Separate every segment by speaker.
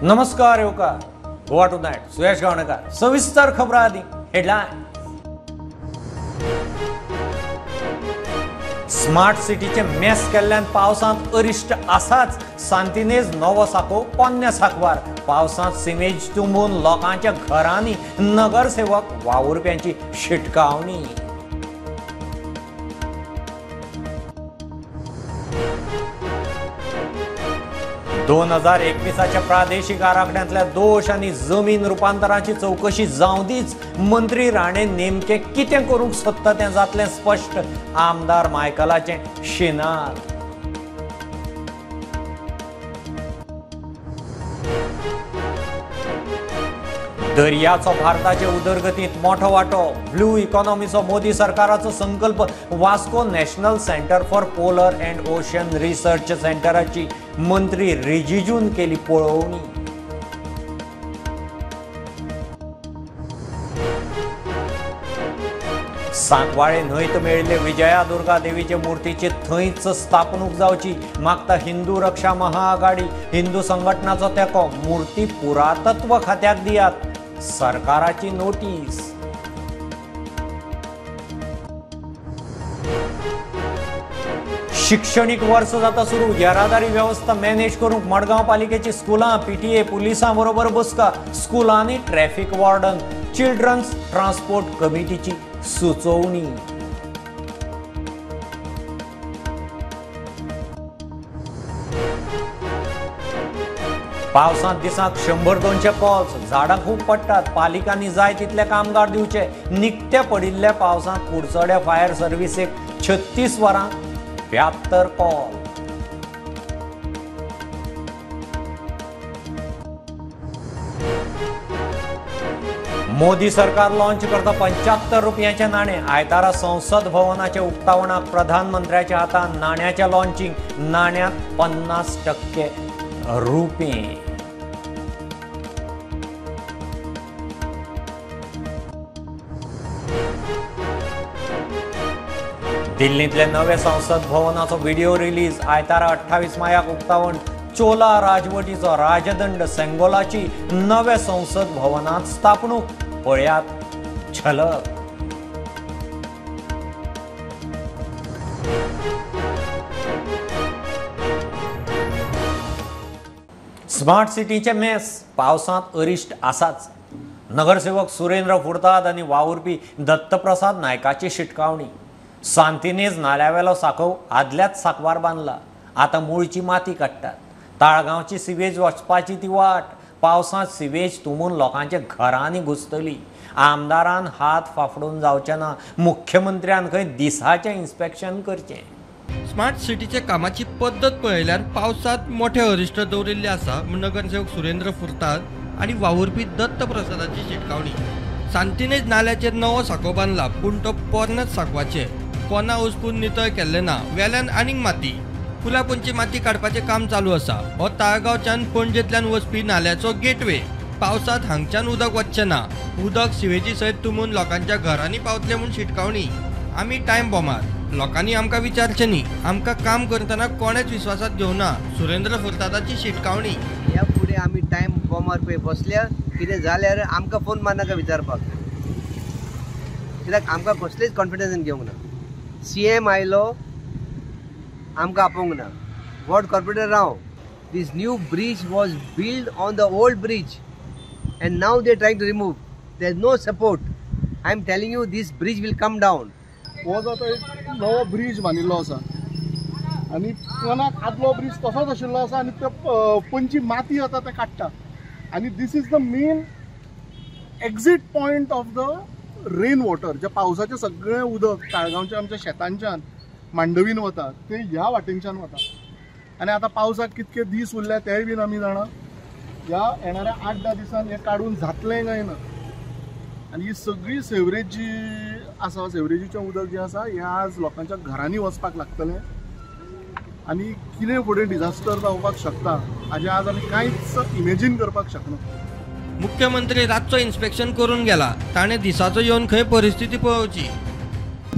Speaker 1: नमस्कार येवकार Goa two night सुयश गावणेकर सविस्तर खबरां आदी हेडलायन। स्मार्ट सिटीचे मेस केल्ल्यान पावसांत अरिश्ट आसाच। सांतिनेज नवो साको पोन्न्या साकवार पावसांत सिमेज तुंबून लोकांच्या घरांनी नगरसेवक वावुरप्यांची शिटकावणी। दोन 2021 प्रादेशिक आराखड्यांतल्या दोश आनी जमीन रुपांतराची चौकशी जावंदीच। मंत्री राणे नेमके कितें करूंक सोदता तें जातलें स्पश्ट। आमदार मायकलाचें शिनार। दर्याचो भारताचे उदरगतींत मोठो वांटो। ब्लू इकॉनॉमीचो मोदी सरकाराचो संकल्प। Vasco national centre for polar and ocean research सेंटराची मंत्री रिजिजून केली पळोवणी। सांकवाळे न्हंयत मेळिल्ले विजया दुर्गा देवीचे मूर्तीची थंयच स्थापणूक जावची मागता हिंदू रक्षा महाआघाडी। हिंदू संघटनाचो तेंको मूर्ती पुरातत्व खात्याक दियात, सरकाराची नोटीस। शिक्षणीक वर्स जाता सुरू। येरादारी वेवस्था मॅनेज करूंक मडगांव पालिकेची स्कुलां पीटीए पुलिसां बरोबर बसका। स्कुलांनी ट्रॅफिक वॉर्डन चिल्ड्रन्स ट्रान्सपोर्ट कमिटीची सुचोवणी। पावसांत दिसाक 100-200 कॉल्स। झाडां खूब पडटात, पालिकांनी जाय तितले कामगार दिवचे। निकत्या पडिल्ल्या पावसांत कुडचड्या फायर सर्विसेक 36 वरां 72 कॉल। मोदी सरकार लॉन्च करता 75 रुपयांचे नाणे। आयतारा संसद भवनाच्या उक्तावणाक प्रधानमंत्र्याच्या हातान नाण्याचे लॉन्चिंग। नाण्यांत 50% रुपये। दिल्लींतल्या नवे संसद भवनाचो व्हिडिओ रिलीज। आयतारा 28 मायाक उक्तावण। चोला राजवटीचो राजदंड सेंगोलाची नव्या संसद भवनात स्थापणूक। पळयात झलक। स्मार्ट सिटीचे मेस पावसांत अरिश्ट आसाच। नगरसेवक सुरेंद्र फुर्ताद आनी वावुरपी दत्तप्रसाद नायकाची शिटकावणी। सांतिनेज नाल्यावेलो साकव आदल्याच साकवार बांदला, आतां मुळची माती काडटात। ताळगांवची सिवेज वचपाची ती वाट पावसांत सिवेज तुंबून लोकांच्या घरांनी घुसतली। आमदारान हात फाफडून जावचे ना, मुख्यमंत्र्यान खंय दिसाचें इन्स्पेक्शन करचें।
Speaker 2: स्मार्ट सिटीचे कामाची पद्दत पळयल्यार पावसांत मोठे अरिश्ट दवरिल्ले आसा म्हूण नगरसेवक सुरेंद्र फुर्ताद आनी वावुरपी दत्तप्रसादाची शिटकावणी। सांतिनेज नाल्याचेर नवो साको बांदला, पूण तो पोरण्याच साकवाचेर कोना उसपून नितळ केल्लें ना। वेल्यान आनीक माती फुलापोंची माती काडपाचें काम चालू आसा। हो ताळगांवच्यान पणजेंतल्यान वचपी नाल्याचो गेटवे। पावसांत हांगच्यान उदक वचचें ना, उदक सिवेजी सयत तुंबून लोकांच्या घरांनी पावतलें म्हूण शिटकावणी। आमी टायम बॉमार, लोकांनी आमकां विचारचें न्ही, आमकां काम करतना कोणेच विश्वासात घेवना। सुरेंद्र फुर्तादाची शिटकावणी।
Speaker 3: ह्या फुडें आमी टायम बॉमार पळय बसल्या, कितें जाल्यार आमकां फोन मारनाका विचारपाक, कित्याक आमकां कसलेच कॉन्फिडन्सान घेवंक ना। सी एम आयलो आमकां आपोवंक ना, वॉर्ड कॉर्पोरेटर हांव। This new bridge was build on the old bridge and now they trying to remove. There is no support. I am telling you this bridge will come down.
Speaker 4: हो जो आतां एक नवो bridge बांदिल्लो आसा आनी कोणाक आदलो ब्रीज तसोच आशिल्लो आसा आनी ते पणजी माती आतां ते काडटा आनी this is the main exit point of the rain water. जे पावसाचें सगळें उदक ताळगांवच्या आमच्या शेतांच्यान मांडवीन वता ते ह्या वाटेनच्यान वता आनी आतां पावसाक कितके दीस उरल्या तेय बीन आमी जाणा। ह्या येणाऱ्या 8-10 दिसान हें काडून जातलें काय ना। आनी ही सगळी सेवरेज जी आसा, सेवरेजीचें उदक जें आसा हें आज लोकांच्या घरांनी वचपाक लागतलें आनी कितें फुडें डिजास्टर जावपाक शकता हाजें आज आमी कांयच इमेजीन करपाक शकना।
Speaker 2: मुख्यमंत्री रातचो इन्स्पेक्शन करून गेला, ताणें दिसाचो येवन खंय परिस्थिती पळोवची।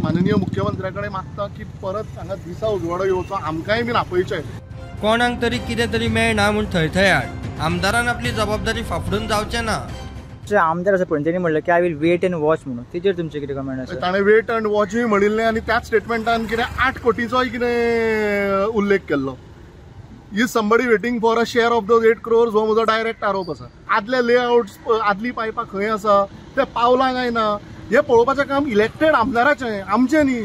Speaker 4: माननीय मुख्यमंत्र्या कडेन मागता की परत हांगा दिसा उजवाडो येवचो, आमकांय बीन आपयचें।
Speaker 2: कोणाक तरी कितें तरी मेळना म्हूण थयथयाट। आमदारान आपली जबाबदारी फाफडून जावचें ना.
Speaker 5: आमदार आसा पळय तेणी म्हणलें की I will wait and watch म्हणून, तेजेर तुमचें कितें कमेंट आसा?
Speaker 4: ताणें वेट अँड वॉचूय म्हणिल्लें आनी त्याच स्टेटमेंटान कितें 8 कोटीचोय कितें उल्लेख केल्लो. Is somebody waiting for a share of those 8 crores हो म्हजो डायरेक्ट आरोप आसा. आदले लेआउट्स, आदली पायपां खंय आसा, ते पावलां काय ना, हें पळोवपाचें काम इलेक्टेड आमदाराचें, आमचें न्ही.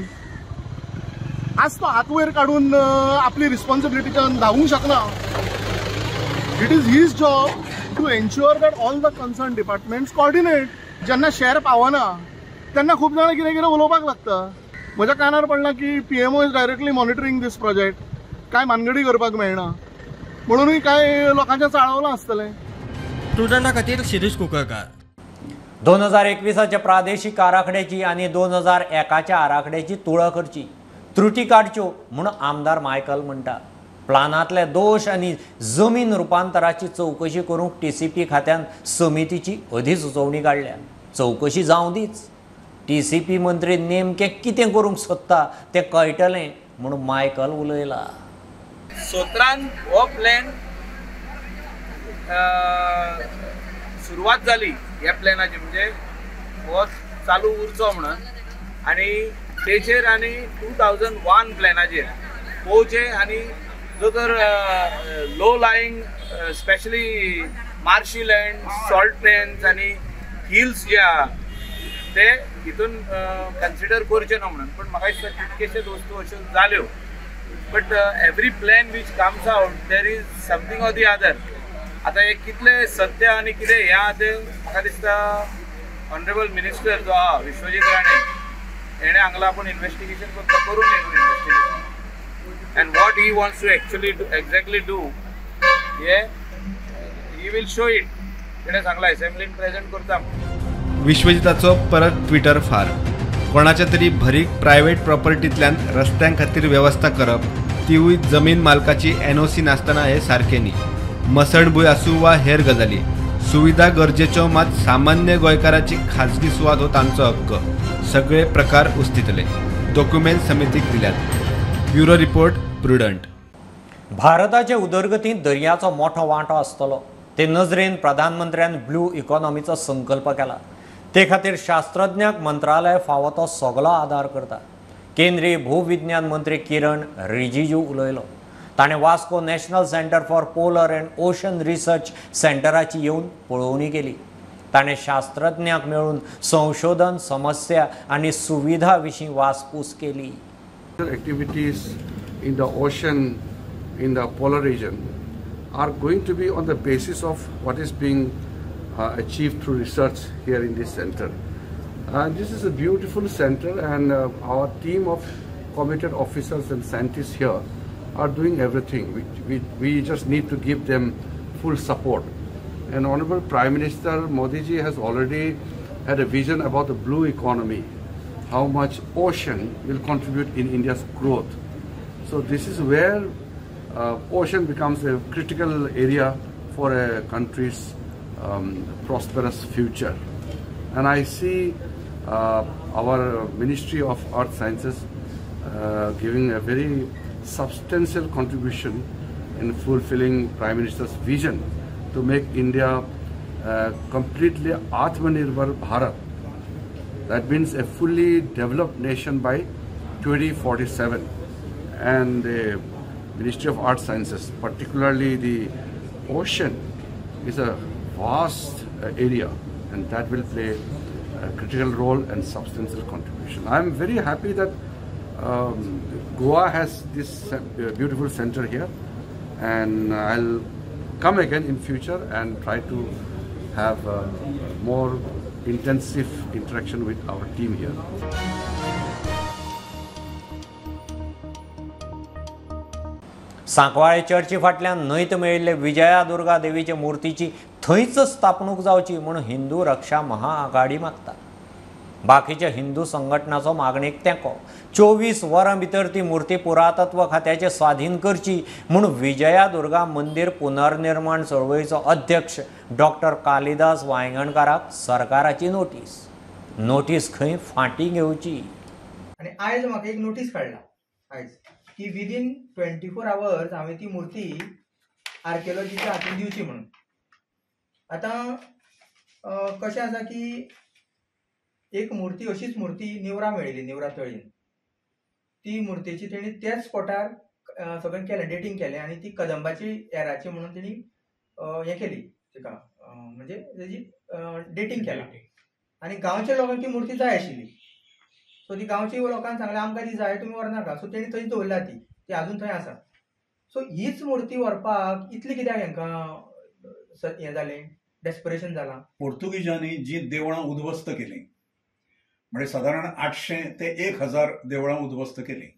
Speaker 4: आज तो हात वयर काडून आपली रिस्पॉन्सिबिलिटीच्यान धांवूंक शकना. It is his job to ensure that all the concern departments coordinate. जेन्ना शेअर पावना तेन्ना खूब जाणां कितें कितें उलोवपाक लागता. म्हज्या कानार पडलां की PMO is directly monitoring this project. काय मानगडी करपाक मेळना म्हणूनय कांय लोकांचें चाळवलां आसतलें.
Speaker 2: स्टुडंटा खातीर शिरीष कुंकळकार.
Speaker 1: 2021 प्रादेशीक आराखड्याची आनी 2001 आराखड्याची तुळा करची, त्रुटी काडच्यो म्हूण आमदार मायकल म्हणटा. प्लानांतले दोश आनी जमीन रुपांतराची चवकशी करूंक TCP खात्यान समितीची अधिसुचोवणी काडल्या. चवकशी जावं दीच. TCP मंत्री नेमकें कितें करूंक सोदता तें कळटलें म्हूण मायकल उलयला.
Speaker 6: 17 हो प्लॅन सुरवात जाली ह्या प्लॅनाची, म्हणजे हो चालू उरचो म्हणून, आनी तेचेर आनी 2001 प्लॅनाचेर पळोवचें. आनी जो तर low lying specially marshy land, salt plains आनी हिल्स जे आहा ते हितून कन्सिडर करचे ना म्हणून. पूण म्हाका दिसता कितकेशेच वस्तू अश्यो जाल्यो. But every plan which comes out there is something or the other. आतां हे कितले सत्य आनी कितें हें आहा तें म्हाका दिसता ऑनरेबल मिनिस्टर जो आहा विश्वजीत राणे हेणें हांगला आपूण इन्वेस्टिगेशन करता, करून investigation and what he wants to actually exactly do hey he will show it. तेणें सांगलां असेंब्लीन प्रेजेंट करता.
Speaker 7: विश्वजिताचो परत ट्विटर फार. कोणाच्या तरी भरीक प्रायव्हेट प्रॉपर्टींतल्यान रस्त्यां खातीर वेवस्था करप, तिवूय जमीन मालकाची NOC नासतना हे सारकें न्ही. मसणभूंय आसूं वा हेर गजाली, सुविधा गरजेच्यो, मात सामान्य गोंयकाराची खाजगी सुवात हो तांचो हक्क. सगळे प्रकार उस्तितले. डॉक्युमेंट समितीक दिल्यात. Bureau report, Prudent.
Speaker 1: भारताचे उदरगतींत दर्याचो मोठो वांटो आसतलो ते नजरेन प्रधानमंत्र्यान ब्लू इकॉनॉमीचो संकल्प केला. ते खातीर शास्त्रज्ञांक मंत्रालय फावो तो सगलो आदार करता. केंद्रीय भूविज्ञान मंत्री किरण रिजिजू उलयलो. ताणें Vasco national centre for polar and ocean research सेंटराची येवन पळोवणी केली. ताणें शास्त्रज्ञांक मेळून संशोधन समस्या आनी सुविधा विशीं वासपूस केली.
Speaker 8: Activities in the ocean, in the polar region, are going to be on the basis of what is being achieved through research here in this center. This is a beautiful center, and our team of committed officers and scientists here are doing everything. We just need to give them full support. And Honorable Prime Minister Modi ji has already had a vision about the blue economy, how much ocean will contribute in India's growth. So this is where ocean becomes a critical area for a country's prosperous future. And I see our Ministry of Earth Sciences giving a very substantial contribution in fulfilling Prime Minister's vision to make India completely Atmanirbhar Bharat. That means a fully developed nation by 2047. And the Ministry of Earth Sciences, particularly the ocean, is a vast area, and that will play a critical role and substantial contribution. I am very happy that Goa has this beautiful center here, and I'll come again in future and try to have more intensive interaction with our team here.
Speaker 1: Sancoale चर्ची फाटल्यान न्हंयत मेळिल्ले विजया दुर्गा देवीचे मूर्तीची थंयच स्थापणूक जावची म्हूण हिंदू रक्षा महाआघाडी मागता. बाकीच्या हिंदू संघटनाचो मागणेक तेंको. 24 वरां भितर ती मूर्ती पुरातत्व खात्याचे स्वाधीन करची म्हूण विजया दुर्गा मंदिर पुनर्निर्माण चळवळीचो अध्यक्ष डॉक्टर कालिदास वायंगणकाराक सरकाराची नोटीस. नोटीस खंय फाटी घेवची.
Speaker 5: आनी आयज म्हाका एक नोटीस काडला आयज की विदीन 24 आवर्स हांवें ती मूर्ती आर्किओलॉजीच्या हातीन दिवची म्हणून. आतां कशें आसा की एक मुर्ती अशीच मुर्ती नेवरा मेळिल्ली, नेवरा तळीन. ती मुर्तेची तेणी त्याच स्पॉटार सगळें केलें, डेटींग केलें आनी ती कदंबाची एराची म्हणून तेणी हें केली तिका, म्हणजे तेजी डेटींग केलां. आनी गांवच्या लोकांक ती मुर्ती जाय आशिल्ली, सो ती गांवच्या लोकांक सांगलें आमकां ती जाय, तुमी व्हरनाका. सो तेणी थंय दवरला ती, ती आजून थंय आसा. सो हीच मुर्ती व्हरपाक इतलें कित्याक हेंकां हें जालें, डेस्परेशन जालां?
Speaker 9: पोर्तुगीजांनी जी देवळां उद्ध्वस्त केलीं, म्हणजे सादारण 800 ते 1000 देवळां उद्ध्वस्त केलीं.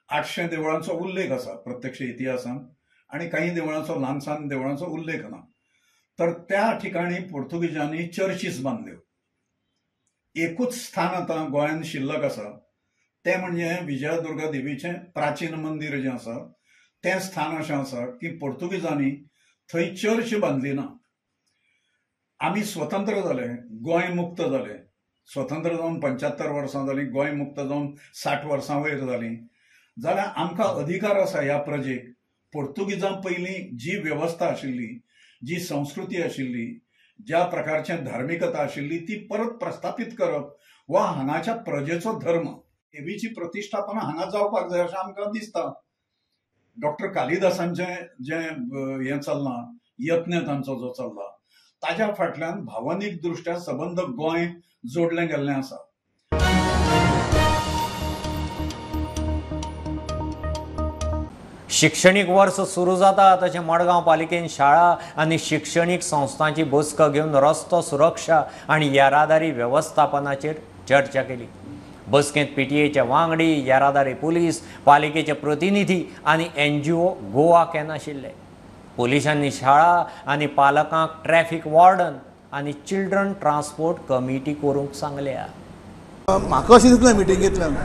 Speaker 9: 800 देवळांचो उल्लेख आसा प्रत्यक्ष इतिहासांत आनी काही देवळांचो, ल्हान सान देवळांचो उल्लेख ना. तर त्या ठिकाणी पोर्तुगीजांनी चर्चीस बांदल्यो. एकूच स्थान आतां गोंयांत शिल्लक आसा तें म्हणजे विजयादुर्गा देवीचें प्राचीन मंदीर जें आसा तें स्थान अशें आसा की पोर्तुगीजांनी थंय चर्च बांदली ना. आमी स्वतंत्र जाले, गोंय मुक्त जालें, स्वतंत्र जावन 75 वर्सां जालीं, गोंय मुक्त जावन 60 वर्सां वयर जालीं, जाल्यार आमकां अधिकार आसा ह्या प्रजेक पोर्तुगीजां पयलीं जी वेवस्था आशिल्ली, जी संस्कृती आशिल्ली, ज्या प्रकारचें धार्मिकता आशिल्ली ती परत प्रस्थापीत करप वा हांगाच्या प्रजेचो धर्म, देवीची प्रतिश्ठापना हांगा जावपाक जाय अशें आमकां दिसता. डॉक्टर कालिदासांचें जें हें चल्लां, यत्न तांचो जो चल्ला ताज्या फाटल्यान भावनीक दृश्ट्या सबंद गोंय जोडलें गेल्लें आसा.
Speaker 1: शिक्षणीक वर्स सुरू जाता तशें मडगांव पालिकेन शाळा आनी शिक्षणीक संस्थांची बसका घेवन रस्तो सुरक्षा आनी येरादारी वेवस्थापनाचेर चर्चा केली. बसकेंत पीटीएचे वांगडी, येरादारी पुलीस, पालिकेचे प्रतिनिधी आनी एनजीओ गोवा can आशिल्ले. पुलिसांनी शाळा आनी पालकांक ट्रॅफिक वॉर्डन आनी चिल्ड्रन ट्रान्सपोर्ट कमिटी करूंक सांगल्या.
Speaker 10: म्हाका अशें दिसलें मिटिंगेंतल्यान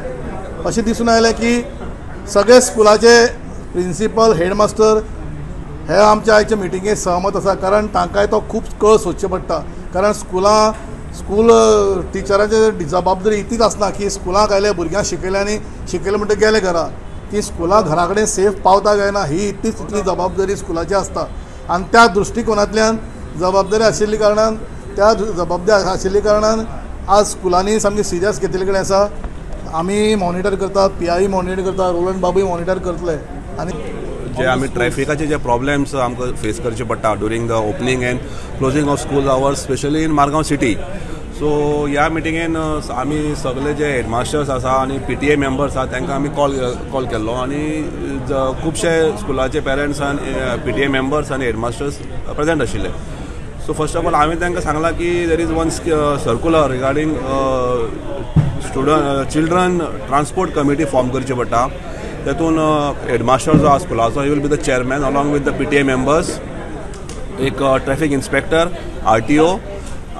Speaker 10: अशें दिसून आयलें की सगळे स्कुलाचे प्रिंसिपल, हेडमास्टर हे आमच्या आयच्या मिटिंगेक सहमत आसा, कारण तांकांय तो खूब कळ सोदचें पडटा. कारण स्कुलां स्कूल टिचरांचे जबाबदारी इतलीच आसना की स्कुलांक आयले भुरग्यांक शिकयले आनी शिकयले म्हणटकीर गेले घरा, ती स्कुलां घरा कडेन सेफ पावता काय ना ही इतलीच तितली जबाबदारी स्कुलाची आसता. आनी त्या दृश्टिकोनांतल्यान जबाबदारी आशिल्ली कारणान त्या जबाबदारी आशिल्ली कारणान आज स्कुलांनी सामकी सिरियस घेतिल्ले कडेन आसा. आमी मॉनिटर करतात, पीआय मॉनिटर करता, रोलंड बाबूय मॉनिटर करतले. आनी
Speaker 11: जे आमी ट्रॅफिकाचे जे प्रॉब्लेम्स आमकां फेस करचे पडटा during the opening and closing of school hours, specially in Margao city. So ह्या मिटिंगेन आमी सगळे जे हेडमास्टर्स आसा आनी पीटीए मेंबर्स आसा तांकां आमी कॉल केल्लो आनी खुबशे स्कुलाचे पेरंट्स आनी पीटीए मेंबर्स आनी हेडमास्टर्स प्रेजेंट आशिल्ले. सो फर्स्ट ऑफ ऑल हांवें तांकां सांगलां की there is one circular regarding student children transport committee form करची पडटा. तातूंत हेडमास्टर जो आसा स्कुलाचो he will be the chairman along with the PTA members, एक ट्रॅफिक इन्स्पेक्टर, आरटीओ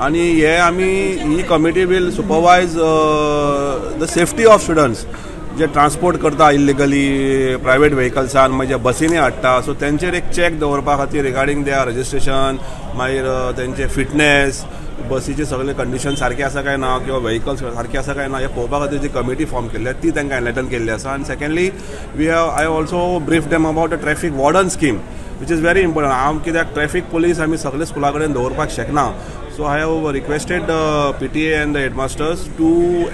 Speaker 11: आनी हे आमी ही committee will supervise the safety of students J transport करता इल्लिगली प्रायवेट व्हेकल्सान, मागीर बसींनी हाडटा, सो तेंचेर एक चॅक दवरपा खातीर रिगार्डींग there registration, मागीर तेंचे फिटनेस, बसीचे सगळे कंडिशन सारके आसा काय ना किंवा व्हेकल्स सारके आसा काय ना हे पळोवपा खातीर जी कमिटी फॉर्म केल्ली आसा ती तांकां एनलायटन केल्ली आसा. आनी secondly we have I also brief them about a traffic warden scheme which is very important. हांव कित्याक ट्रॅफिक पुलीस आमी सगळे स्कुला कडेन दवरपाक शकना. So I have requested the PTA and the headmasters to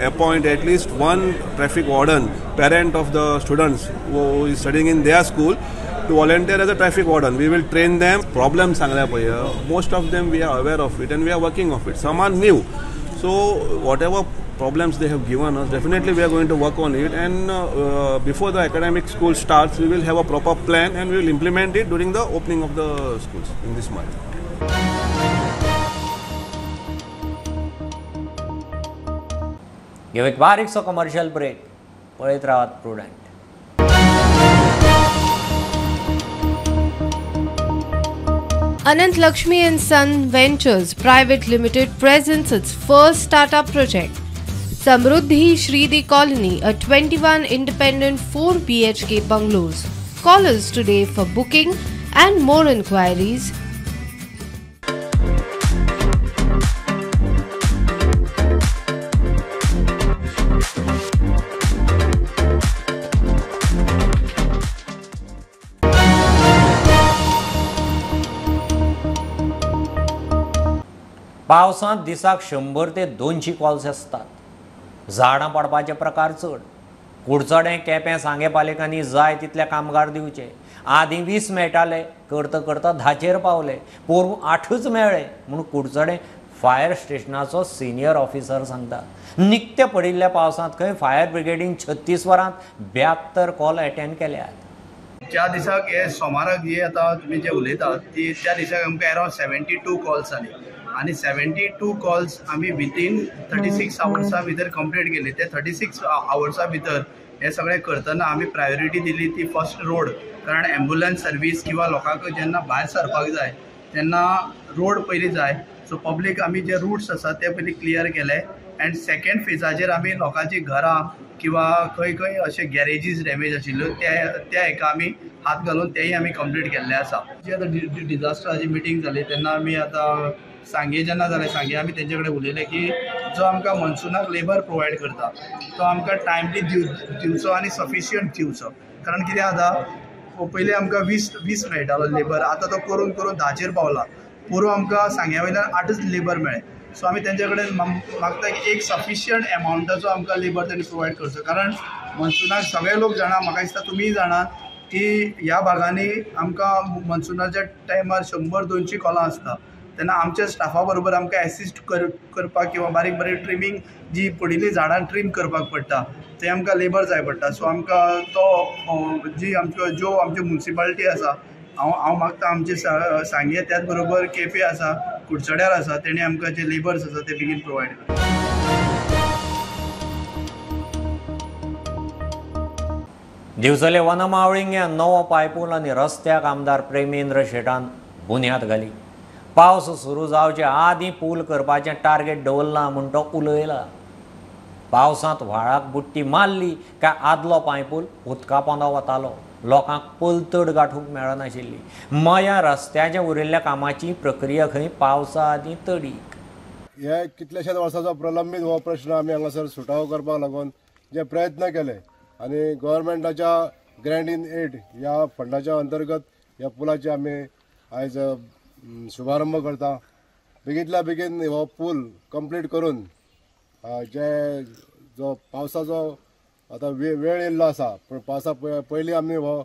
Speaker 11: appoint at least one traffic warden, parent of the students who is studying in their school, to volunteer as a traffic warden. We will train them. Problems सांगल्या पळय, most of them we are aware of it and we are working of it. Some are new. So whatever problems they have given us, definitely we are going to work on it, and before the academic school starts, we will have a proper plan and we will implement it during the opening of the schools in this month.
Speaker 1: घेऊ एक बारीकसो commercial break, पळयत रावात Prudent.
Speaker 12: Anant Lakshmi and Son Ventures Private Limited presents its first startup project, Samruddhi Shridi Colony, a 21 independent 4 BHK bungalows. Call us today for booking and more inquiries.
Speaker 1: पावसांत दिसाक 100 ते 200 calls आसतात. झाडां पडपाचे प्रकार चड. कुडचडें, केपें, सांगें पालिकांनी जाय तितले कामगार दिवचे. आदीं 20 मेळटाले, करता करता 10चेर पावले. पोरूं 8च मेळ्ळे म्हूण कुडचडें फायर स्टेशनाचो सिनियर ऑफिसर सांगता. निकते पडिल्ल्या पावसांत खंय फायर ब्रिगेडीन 36 वरांत 72 कॉल अटेंड केल्यात.
Speaker 13: ज्या दिसाक हे सोमाराक जे आतां तुमी जे उलयतात ती त्या दिसाक आमकां अरावंड 72 कॉल्स जाली आनी 72 कॉल्स आमी विथीन 36 आवर्सा भितर कंप्लीट केली. ते 36 आवर्सा भितर हे सगळें करतना आमी प्रायोरिटी दिली ती फर्स्ट रोड, कारण एम्बुलन्स सर्वीस किंवा लोकांक जेन्ना भायर सरपाक जाय तेन्ना रोड पयलीं जाय. सो पब्लीक आमी जे रूट्स आसा ते पयलीं क्लियर केले एंड सेकेंड फेजाचेर आमी लोकांची घरां किंवा खंय खंय अशे गॅरेजीस डॅमेज आशिल्ल्यो त्या हेका आमी हात घालून तेय आमी कंप्लीट केल्ले आसा. जी आतां डिजास्टराची मिटींग जाली तेन्ना आमी आतां सांगे जेन्ना जालें, सांगे आमी तेंचे कडेन उलयले की जो आमकां मॉन्सुनाक लेबर प्रोवायड करता तो आमकां टायमली दिवचो आनी सफिशियंट दिवचो. कारण कितें जाता, पयलीं आमकां 20 मेळटालो लेबर, आतां तो करून करून 10चेर पावला. पोरूं आमकां सांग्या वयल्यान 8च लेबर मेळ्ळे. सो आमी तेंचे कडेन मागता की एक सफिशियंट एमावंटाचो आमकां लेबर तेणी प्रोवायड करचो, कारण मॉन्सुनाक सगळे लोक जाणा, म्हाका दिसता तुमीय जाणा की ह्या भागांनी आमकां मॉन्सुनाच्या टायमार 100-200 कॉलां आसता. तेन्ना आमच्या स्टाफा बरोबर आमकां एसिस्ट करपाक किंवा बारीक बारीक ट्रिमींग जी पडिल्ली झाडां ट्रीम करपाक पडटा ते आमकां लेबर जाय पडटा. सो आमकां तो जी आमच्यो ज्यो आमच्यो मुन्सिपालिटी आसा, हांव मागता आमचे सांगे त्याच बरोबर केपें आसा, कुडचड्यार आसा, तेणी आमकां जे लेबर्स आसा ते बेगीन प्रोवायड करता.
Speaker 1: दिवचले वनमावळिंग्या नवो पायपूल आनी रस्त्याक आमदार प्रेमेंद्र शेटान बुन्याद घाली. पावस सुरू जावचे आदीं पूल करपाचें टार्गेट दवरलां म्हूण तो उलयला. पावसांत व्हाळाक बुडटी मारली काय आदलो पांयपूल उदका पोंदा वतालो. लोकांक पलतड गांठूंक मेळनाशिल्ली. मया रस्त्याच्या उरिल्ल्या कामाची प्रक्रिया खंय पावसा आदीं तडीक.
Speaker 14: हे कितल्याशाच वर्सांचो प्रलंबीत हो प्रश्न आमी हांगासर सुटावो करपाक लागून जे प्रयत्न केले आनी गव्हर्मेंटाच्या ग्रँड इन एड ह्या फंडाच्या अंतर्गत ह्या पुलाची आमी आयज शुभारंभ करता. बेगींतल्या बेगीन हो पूल कंप्लीट करून जे जो पावसाचो आतां वेळ येयल्लो आसा, पूण पावसा पयलीं आमी हो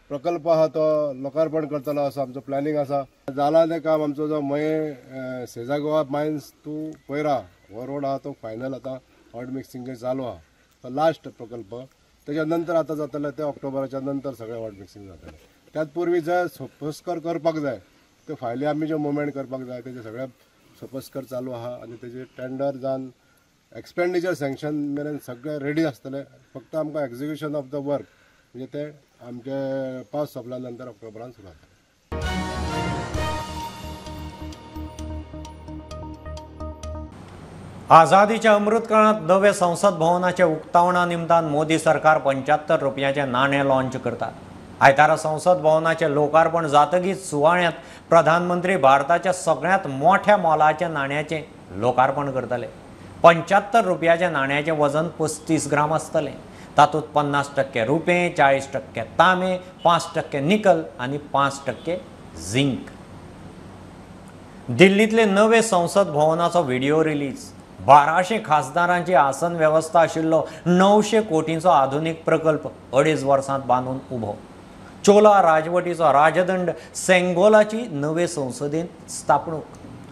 Speaker 14: प्रकल्प आहा तो लोकार्पण करतलो असो आमचो प्लॅनिंग आसा. जाला तें काम आमचो जो मये सेजा गोवा मायन्स टू पयरा हो रोड आहा तो फायनल आतां हॉट मिक्सिंग चालू आहा, तो लास्ट प्रकल्प. तेच्या नंतर आतां जातलें ते ऑक्टोबराच्या नंतर सगळें हॉट मिक्सिंग जातलें. त्याच पूर्वी जे सोपस्कर करपाक जाय त्यो फायली आमी ज्यो मुवमेंट करपाक जाय तेजे सगळे सोपस्कर चालू आहा आनी तेजे टेंडर जावन एक्सपेंडिचर सँक्शन मेरेन सगळें रेडी आसतलें. फक्त आमकां एक्झिक्युशन ऑफ the work म्हणजे ते आमचे पावस सोंपल्या नंतर ऑक्टोबरान सुरू जातलें.
Speaker 1: आझादीच्या अमृतकाळांत नवे संसद भवनाच्या उक्तावणा निमतान मोदी सरकार 75 रुपयाचें नाणें लॉन्च करता. आयतारा संसद भवनाचें लोकार्पण जातकीच सुवाळ्यांत प्रधानमंत्री भारताच्या सगळ्यांत मोठ्या मोलाच्या नाण्याचें लोकार्पण करतले. 75 रुपयाच्या नाण्याचें वजन 35 ग्राम आसतलें. तातूंत 50% रुपें, 40% तांबें, 5% निकल आनी 5% झिंक. दिल्लींतले नवे संसद भवनाचो व्हिडिओ रिलीज. 1200 खासदारांची आसन वेवस्था आशिल्लो 900 कोटींचो आधुनीक प्रकल्प 2.5 वर्सांत बांदून उबो. चोला राजवटीचो राजदंड सेंगोलाची नवे संसदेंत स्थापणूक.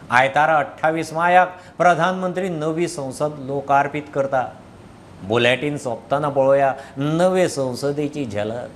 Speaker 1: आयतारा 28 मायाक प्रधानमंत्री नवी संसद लोकार्पीत करता. बुलेटीन सोंपतना पळोवया नवे संसदेची झलक.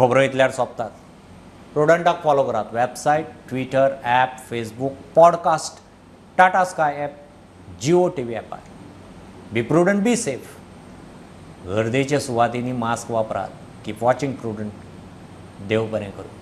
Speaker 1: खबरो इतल्यार सोंपतात. प्रुडंटाक फॉलो करात website, Twitter, app, Facebook, podcast, Tata Sky app, Jio TV ॲपार. Be prudent, be safe. गर्देच्या सुवातींनी मास्क वापरात. Keep watching Prudent. देव बरें करूं.